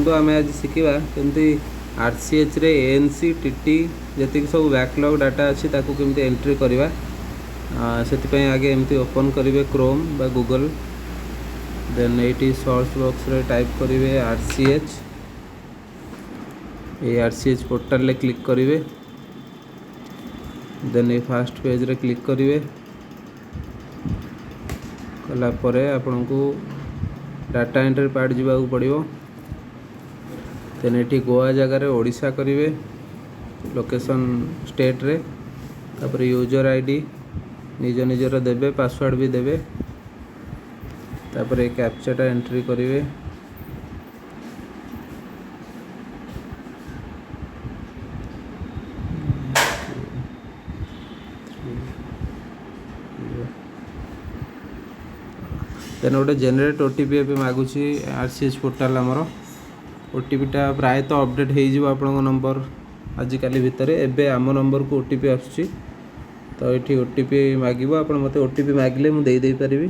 ଦେଖନ୍ତୁ, ଆମେ ଆଜି ଶିଖିବା କେମିତି ଆର୍ସିଏଚ୍ରେ ଏଏନ୍ସି, ଟିଟି ଯେତିକି ସବୁ ବ୍ୟାକ୍ଲଗ୍ ଡାଟା ଅଛି, ତାକୁ କେମିତି ଏଣ୍ଟ୍ରି କରିବା। ସେଥିପାଇଁ ଆଗେ ଏମିତି ଓପନ୍ କରିବେ କ୍ରୋମ୍ ବା ଗୁଗଲ୍। ଦେନ୍ ଏଇଠି ସର୍ଚ୍ଚ ବକ୍ସରେ ଟାଇପ୍ କରିବେ ଆର୍ସିଏଚ୍। ଏଇ ଆର୍ସିଏଚ୍ ପୋର୍ଟାଲରେ କ୍ଲିକ୍ କରିବେ। ଦେନ୍ ଏଇ ଫାଷ୍ଟ ପେଜ୍ରେ କ୍ଲିକ୍ କରିବେ। କଲା ପରେ ଆପଣଙ୍କୁ ଡାଟା ଏଣ୍ଟ୍ରି ପାର୍ଟ ଯିବାକୁ ପଡ଼ିବ। ଦେନ୍ ଏଠି ଗୋଆ ଜାଗାରେ ଓଡ଼ିଶା କରିବେ, ଲୋକେସନ୍ ଷ୍ଟେଟ୍ରେ। ତାପରେ ୟୁଜର୍ ଆଇଡ଼ି ନିଜ ନିଜର ଦେବେ, ପାସୱାର୍ଡ଼ ବି ଦେବେ। ତାପରେ କ୍ୟାପଚାଟା ଏଣ୍ଟ୍ରି କରିବେ। ଦେନ୍ ଗୋଟେ ଜେନେରେଟ୍ ଓଟିପି ଏବେ ମାଗୁଛି ଆର୍ସିଏଚ୍ ପୋର୍ଟାଲ୍ ଆମର। ଓଟିପିଟା ପ୍ରାୟତଃ ଅପଡ଼େଟ୍ ହେଇଯିବ ଆପଣଙ୍କ ନମ୍ବର ଆଜିକାଲି ଭିତରେ। ଏବେ ଆମ ନମ୍ବରକୁ ଓଟିପି ଆସୁଛି, ତ ଏଠି ଓଟିପି ମାଗିବ। ଆପଣ ମୋତେ ଓଟିପି ମାଗିଲେ ମୁଁ ଦେଇ ଦେଇପାରିବି।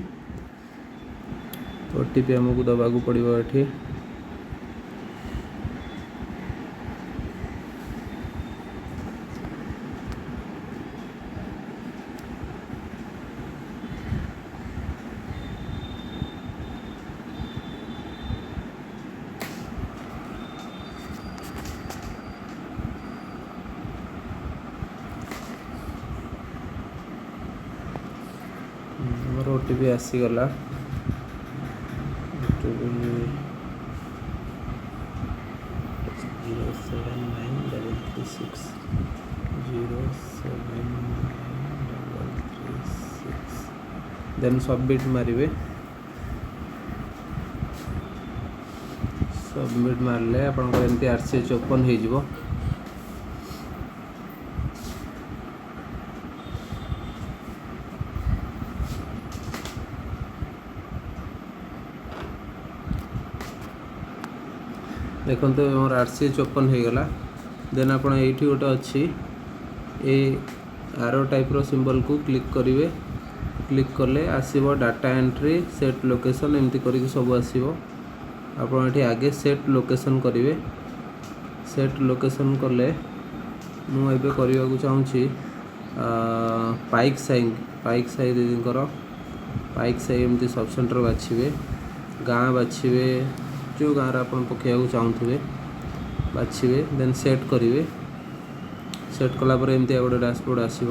ଓଟିପି ଆମକୁ ଦେବାକୁ ପଡ଼ିବ ଏଠି। ଆମର ଓଟିପି ଆସିଗଲା। OTP 079336, 079336। Then submit ମାରିବେ। ସବମିଟ୍ ମାରିଲେ ଆପଣଙ୍କର ଏମିତି ଆର୍ସିଏଚ୍ ଓପନ୍ ହେଇଯିବ। ଦେଖନ୍ତୁ, ଆମର ଆର୍ସିଏଚ୍ ଓପନ୍ ହେଇଗଲା। ଦେନ୍ ଆପଣ ଏଇଠି ଗୋଟେ ଅଛି, ଏ ଆରୋ ଟାଇପ୍ର ସିମ୍ବଲକୁ କ୍ଲିକ୍ କରିବେ। କ୍ଲିକ୍ କଲେ ଆସିବ ଡାଟା ଏଣ୍ଟ୍ରି, ସେଟ୍ ଲୋକେସନ୍, ଏମିତି କରିକି ସବୁ ଆସିବ। ଆପଣ ଏଠି ଆଗେ ସେଟ୍ ଲୋକେସନ୍ କରିବେ। ସେଟ୍ ଲୋକେସନ୍ କଲେ ମୁଁ ଏବେ କରିବାକୁ ଚାହୁଁଛି ପାଇକ ସାହି, ପାଇକ ସାହି ଦିଦିଙ୍କର। ପାଇକ ସାହି ଏମିତି ସବ୍ ସେଣ୍ଟର ବାଛିବେ, ଗାଁ ବାଛିବେ, ଯେଉଁ ଗାଁରେ ଆପଣ ପକାଇବାକୁ ଚାହୁଁଥିବେ ବାଛିବେ। ଦେନ୍ ସେଟ୍ କରିବେ। ସେଟ୍ କଲା ପରେ ଏମିତିଆ ଗୋଟେ ଡ୍ୟାସବୋର୍ଡ଼ ଆସିବ।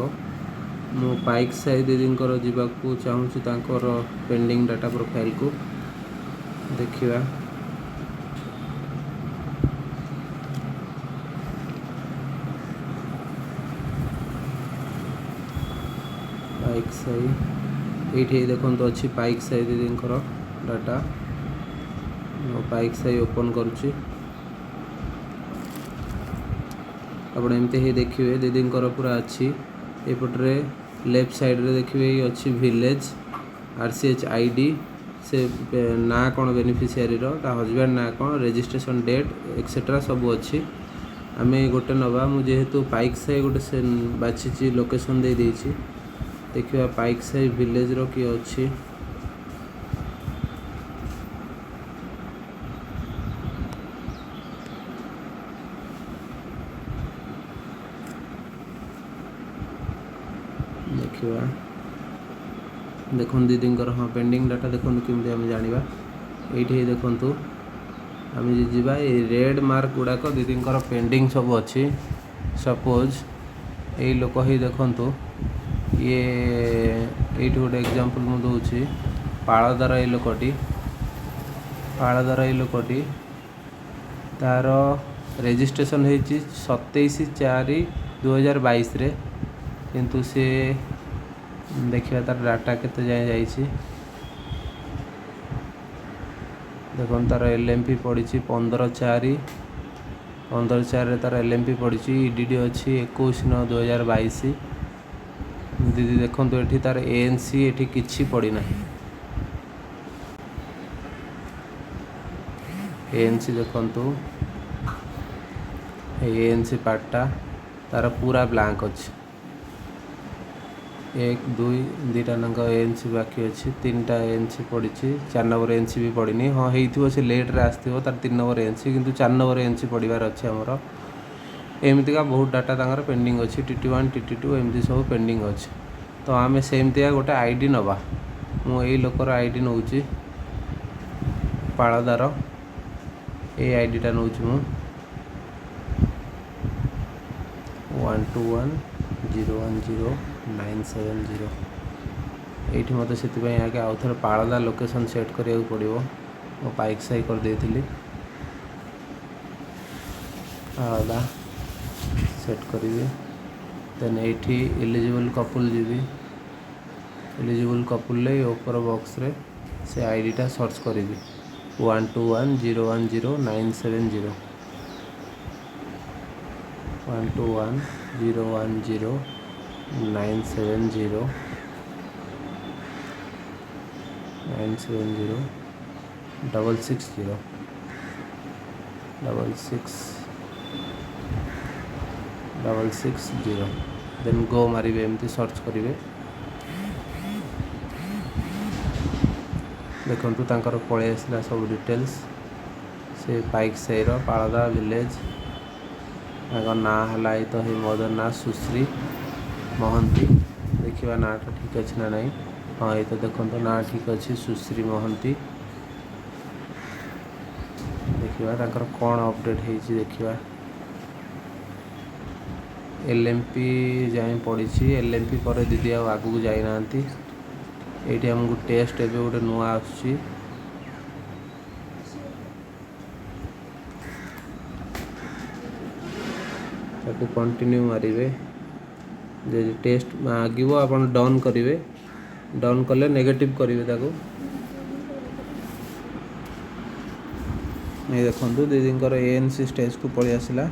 ମୁଁ ପାଇକ ସାହି ଦିଦିଙ୍କର ଯିବାକୁ ଚାହୁଁଛି, ତାଙ୍କର ପେଣ୍ଡିଂ ଡାଟା ପ୍ରୋଫାଇଲ୍କୁ ଦେଖିବା। ପାଇକ ସାହି ଏଇଠି ଦେଖନ୍ତୁ ଅଛି, ପାଇକ ସାହି ଦିଦିଙ୍କର ଡାଟା। ମୁଁ ପାଇକ ସାହି ଓପନ୍ କରୁଛି। ଆପଣ ଏମିତି ହିଁ ଦେଖିବେ, ଦିଦିଙ୍କର ପୁରା ଅଛି। ଏପଟରେ ଲେଫ୍ଟ ସାଇଡ଼୍ରେ ଦେଖିବେ, ଏଇ ଅଛି ଭିଲେଜ୍, ଆର୍ସିଏଚ୍ ଆଇଡ଼ି, ସେ ନାଁ କ'ଣ ବେନିଫିସିଆରୀର, ତା ହଜବେଣ୍ଡ ନାଁ କ'ଣ, ରେଜିଷ୍ଟ୍ରେସନ୍ ଡେଟ୍ ଏକ୍ସେଟ୍ରା ସବୁ ଅଛି। ଆମେ ଗୋଟେ ନେବା। ମୁଁ ଯେହେତୁ ପାଇକ ସାହି ଗୋଟେ ସେ ବାଛିଛି, ଲୋକେସନ୍ ଦେଇ ଦେଇଛି। ଦେଖିବା ପାଇକ ସାହି ଭିଲେଜ୍ର କିଏ ଅଛି। ଦେଖିବା। ଦେଖନ୍ତୁ ଦିଦିଙ୍କର, ହଁ, ପେଣ୍ଡିଂ ଡାଟା ଦେଖନ୍ତୁ। କେମିତି ଆମେ ଜାଣିବା? ଏଇଠି ଦେଖନ୍ତୁ, ଆମେ ଯଦି ଯିବା, ଏଇ ରେଡ଼୍ ମାର୍କ ଗୁଡ଼ାକ ଦିଦିଙ୍କର ପେଣ୍ଡିଂ ସବୁ ଅଛି। ସପୋଜ୍ ଏଇ ଲୋକ ହିଁ ଦେଖନ୍ତୁ, ଇଏ ଏଇଠି ଗୋଟେ ଏକ୍ଜାମ୍ପଲ୍ ମୁଁ ଦେଉଛି। ପାଳଦାର ଏଇ ଲୋକଟି, ପାଳଦାର ଏଇ ଲୋକଟି, ତାର ରେଜିଷ୍ଟ୍ରେସନ୍ ହେଇଛି 27/4/2022ରେ। କିନ୍ତୁ ସେ ଦେଖିବା ତାର ଡାଟା କେତେ ଯାଏଁ ଯାଇଛି। ଦେଖନ୍ତୁ, ତାର ଏଲ୍ଏମ୍ପି ପଡ଼ିଛି 15/4, 15/4ରେ ତାର ଏଲ୍ଏମ୍ପି ପଡ଼ିଛି। ଇଡିଡି ଅଛି 21/9/2022। ଦିଦି ଦେଖନ୍ତୁ, ଏଠି ତାର ଏଏନ୍ସି ଏଠି କିଛି ପଡ଼ିନାହିଁ। ଏଏନ୍ସି ଦେଖନ୍ତୁ, ଏଏନ୍ସି ପାର୍ଟଟା ତାର ପୁରା ବ୍ଲାଙ୍କ ଅଛି। ଏକ, ଦୁଇ, ଦୁଇଟା ଯାକ ଏଏନ୍ସି ବାକି ଅଛି। ତିନିଟା ଏଏନ୍ସି ପଡ଼ିଛି, 4 ନମ୍ବର ଏଏନ୍ସି ବି ପଡ଼ିନି। ହଁ, ହେଇଥିବ, ସେ ଲେଟ୍ରେ ଆସିଥିବ। ତାର 3 ନମ୍ବର ଏଏନ୍ସି, କିନ୍ତୁ 4 ନମ୍ବର ଏଏନ୍ସି ପଡ଼ିବାର ଅଛି ଆମର। ଏମିତିକା ବହୁତ ଡାଟା ତାଙ୍କର ପେଣ୍ଡିଂ ଅଛି। TT 1, TT 2, ଏମିତି ସବୁ ପେଣ୍ଡିଂ ଅଛି। ତ ଆମେ ସେମିତିକା ଗୋଟେ ଆଇଡ଼ି ନେବା। ମୁଁ ଏଇ ଲୋକର ଆଇଡ଼ି ନେଉଛି, ପାଳଦାର। ଏଇ ଆଇଡ଼ିଟା ନେଉଛି ମୁଁ, 121010970। ଏଇଠି ମୋତେ ସେଥିପାଇଁ ଆଗେ ଆଉ ଥରେ ପାଳଦା ଲୋକେସନ୍ ସେଟ୍ କରିବାକୁ ପଡ଼ିବ। ମୁଁ ପାଇକ ସାହି କରିଦେଇଥିଲି। ପାଳଦା ସେଟ୍ କରିବି। ଦେନ୍ ଏଇଠି ଏଲିଜିବଲ୍ କପୁଲ୍ ଯିବି। ଏଲିଜିବଲ୍ କପୁଲ୍ରେ ଏ ଉପର ବକ୍ସରେ ସେ ଆଇଡ଼ିଟା ସର୍ଚ୍ଚ କରିବି, 121010970, 121010970, 970, 660, 66, 660। ଦେନ୍ ଗୋ ମାରିବେ। ଏମିତି ସର୍ଚ୍ଚ କରିବେ। ଦେଖନ୍ତୁ, ତାଙ୍କର ପଳେଇ ଆସିଲା ସବୁ ଡିଟେଲ୍ସ। ସେ ପାଇକ ସାହିର, ପାଳଦା ଭିଲେଜ୍। ତାଙ୍କ ନାଁ ହେଲା, ଏଇ ତ ହେଇ ମଦର ନାଁ ସୁଶ୍ରୀ ମହାନ୍ତି। ଦେଖିବା ନାଁଟା ଠିକ୍ ଅଛି ନା ନାହିଁ। ହଁ, ଏଇ ତ ଦେଖନ୍ତୁ, ନାଁ ଠିକ୍ ଅଛି, ସୁଶ୍ରୀ ମହାନ୍ତି। ଦେଖିବା ତାଙ୍କର କ'ଣ ଅପଡ଼େଟ୍ ହେଇଛି। ଦେଖିବା, ଏଲ୍ଏମ୍ପି ଯାଏଁ ପଡ଼ିଛି। ଏଲ୍ଏମ୍ପି ପରେ ଦିଦି ଆଉ ଆଗକୁ ଯାଇନାହାନ୍ତି। ଏଇଠି ଆମକୁ ଟେଷ୍ଟ ଏବେ ଗୋଟେ ନୂଆ ଆସୁଛି। ତାକୁ କଣ୍ଟିନ୍ୟୁ ମାରିବେ। ଯଦି ଟେଷ୍ଟ ମାଗିବ, ଆପଣ ଡନ୍ କରିବେ। ଡନ୍ କଲେ ନେଗେଟିଭ୍ କରିବେ ତାକୁ। ଏଇ ଦେଖନ୍ତୁ, ଦିଦିଙ୍କର ଏଏନ୍ସି ଷ୍ଟେଜ୍କୁ ପଳେଇ ଆସିଲା।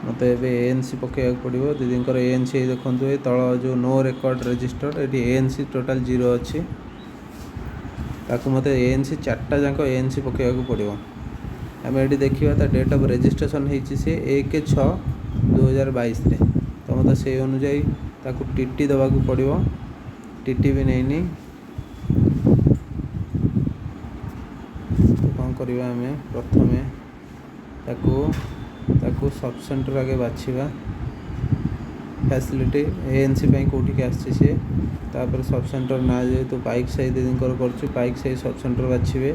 ମୋତେ ଏବେ ଏଏନ୍ସି ପକାଇବାକୁ ପଡ଼ିବ ଦିଦିଙ୍କର। ଏଏନ୍ସି, ଏଇ ଦେଖନ୍ତୁ, ଏ ତଳ ଯେଉଁ ନୋ ରେକର୍ଡ଼ ରେଜିଷ୍ଟର୍ଡ଼, ଏଠି ଏଏନ୍ସି ଟୋଟାଲ୍ ଜିରୋ ଅଛି। ତାକୁ ମୋତେ ଏଏନ୍ସି, ଚାରିଟା ଯାକ ଏଏନ୍ସି ପକାଇବାକୁ ପଡ଼ିବ। ଆମେ ଏଠି ଦେଖିବା, ତା ଡେଟ୍ ଅଫ୍ ରେଜିଷ୍ଟ୍ରେସନ୍ ହେଇଛି ସେ 1/6/2022ରେ। ତ ମୋତେ ସେଇ ଅନୁଯାୟୀ ତାକୁ ଟିଟି ଦେବାକୁ ପଡ଼ିବ। ଟିଟି ବି ନେଇନି। ତ କ'ଣ କରିବା ଆମେ? ପ୍ରଥମେ ତାକୁ ସବ୍ ସେଣ୍ଟର ଆଗେ ବାଛିବା, ଫ୍ୟାସିଲିଟି ଏଏନ୍ସି ପାଇଁ କେଉଁଠିକି ଆସିଛି ସିଏ। ତାପରେ ସବ୍ ସେଣ୍ଟର ନାଁ, ଯେହେତୁ ପାଇକ ସାହି ଦିଦିଙ୍କର କରୁଛୁ, ପାଇକ ସାହି ସବ୍ ସେଣ୍ଟର ବାଛିବେ।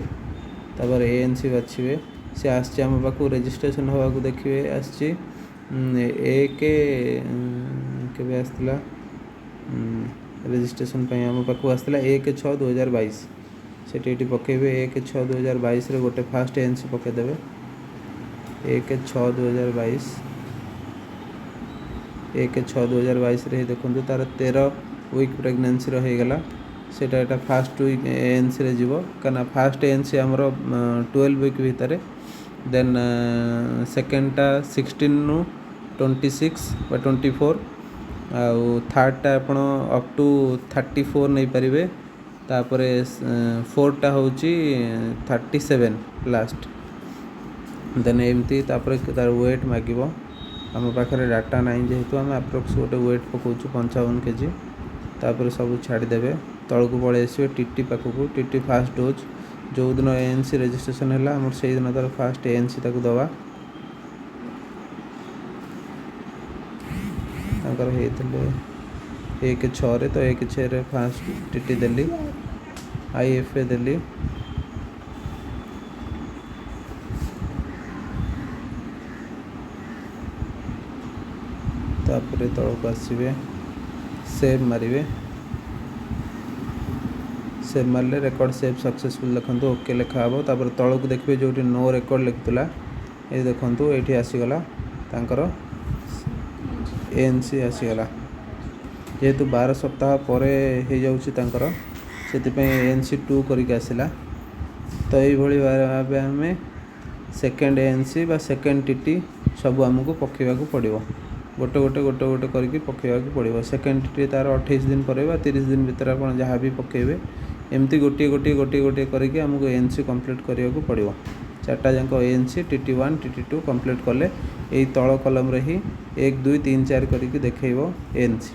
ତାପରେ ଏଏନ୍ସି ବାଛିବେ। ସେ ଆସିଛି ଆମ ପାଖକୁ ରେଜିଷ୍ଟ୍ରେସନ୍ ହେବାକୁ। ଦେଖିବେ, ଆସିଛି ଏକ, କେବେ ଆସିଥିଲା ରେଜିଷ୍ଟ୍ରେସନ୍ ପାଇଁ? ଆମ ପାଖକୁ ଆସିଥିଲା 1/6/2022। ସେଠି ଏଠି ପକାଇବେ, 1/6/2022ରେ ଗୋଟେ ଫାଷ୍ଟ ଏଏନ୍ସି ପକାଇଦେବେ। 1/6/2022, 1/6/2022ରେ ଦେଖନ୍ତୁ, ତାର 13 ୱିକ୍ ପ୍ରେଗନେନ୍ସିର ହେଇଗଲା ସେଇଟା। ଏଇଟା ଫାଷ୍ଟ ୱିକ୍ ଏଏନ୍ସିରେ ଯିବ, କାହିଁକିନା ଫାଷ୍ଟ ଏଏନ୍ସି ଆମର 12 ୱିକ୍ ଭିତରେ। ଦେନ୍ ସେକେଣ୍ଡଟା 16ରୁ 26 ବା 24, ଆଉ ଥାର୍ଡ଼ଟା ଆପଣ ଅପ୍ ଟୁ 34 ନେଇପାରିବେ। ତାପରେ ଫୋର୍ଥଟା ହେଉଛି 37 ଲାଷ୍ଟ। ଦେନ୍ ଏମିତି ତାପରେ ତାର ୱେଟ୍ ମାଗିବ। ଆମ ପାଖରେ ଡାଟା ନାହିଁ ଯେହେତୁ, ଆମେ ଆପ୍ରୋକ୍ସ ଗୋଟେ ୱେଟ୍ ପକାଉଛୁ, 55 କେଜି। ତାପରେ ସବୁ ଛାଡ଼ିଦେବେ, ତଳକୁ ପଳେଇ ଆସିବେ ଟିଟି ପାଖକୁ। ଟିଟି ଫାଷ୍ଟ ଡୋଜ୍, ଯେଉଁଦିନ ଏଏନ୍ସି ରେଜିଷ୍ଟ୍ରେସନ୍ ହେଲା ଆମର, ସେଇଦିନ ତାର ଫାଷ୍ଟ ଏଏନ୍ସି ତାକୁ ଦେବା। ତାଙ୍କର ହେଇଥିଲେ 1/6ରେ, ତ 1/6ରେ ଫାଷ୍ଟ ଟିଟି ଦେଲି, ଆଇଏଫ୍ଏ ଦେଲି। ତାପରେ ତଳକୁ ଆସିବେ, ସେଭ୍ ମାରିବେ। ସେଭ୍ ମାରିଲେ ରେକର୍ଡ଼ ସେଭ୍ ସକ୍ସେସଫୁଲ୍, ଦେଖନ୍ତୁ, ଓକେ ଲେଖା ହେବ। ତାପରେ ତଳକୁ ଦେଖିବେ, ଯେଉଁଠି ନୋ ରେକର୍ଡ଼ ଲେଖୁଥିଲା, ଏଇ ଦେଖନ୍ତୁ, ଏଇଠି ଆସିଗଲା, ତାଙ୍କର ଏଏନ୍ସି ଆସିଗଲା। ଯେହେତୁ 12 ସପ୍ତାହ ପରେ ହେଇଯାଉଛି ତାଙ୍କର, ସେଥିପାଇଁ ଏଏନ୍ସି 2 କରିକି ଆସିଲା। ତ ଏଇଭଳି ଭାବେ ଆମେ ସେକେଣ୍ଡ ଏଏନ୍ସି ବା ସେକେଣ୍ଡ ଟିଟି ସବୁ ଆମକୁ ପକାଇବାକୁ ପଡ଼ିବ। ଗୋଟେ ଗୋଟେ, ଗୋଟେ ଗୋଟେ କରିକି ପକାଇବାକୁ ପଡ଼ିବ। ସେକେଣ୍ଡ ଟିଟି ତାର 28 ଦିନ ପରେ ବା 30 ଦିନ ଭିତରେ ଆପଣ ଯାହା ବି ପକାଇବେ, ଏମିତି ଗୋଟିଏ ଗୋଟିଏ, ଗୋଟିଏ ଗୋଟିଏ କରିକି ଆମକୁ ଏଏନ୍ସି କମ୍ପ୍ଲିଟ୍ କରିବାକୁ ପଡ଼ିବ। ଚାରିଟା ଯାକ ANC, TT 1, TT 2 complete କଲେ ଏଇ ତଳ କଲମରେ ହିଁ 1, 2, 3, 4 କରିକି ଦେଖେଇବ ଏଏନ୍ସି।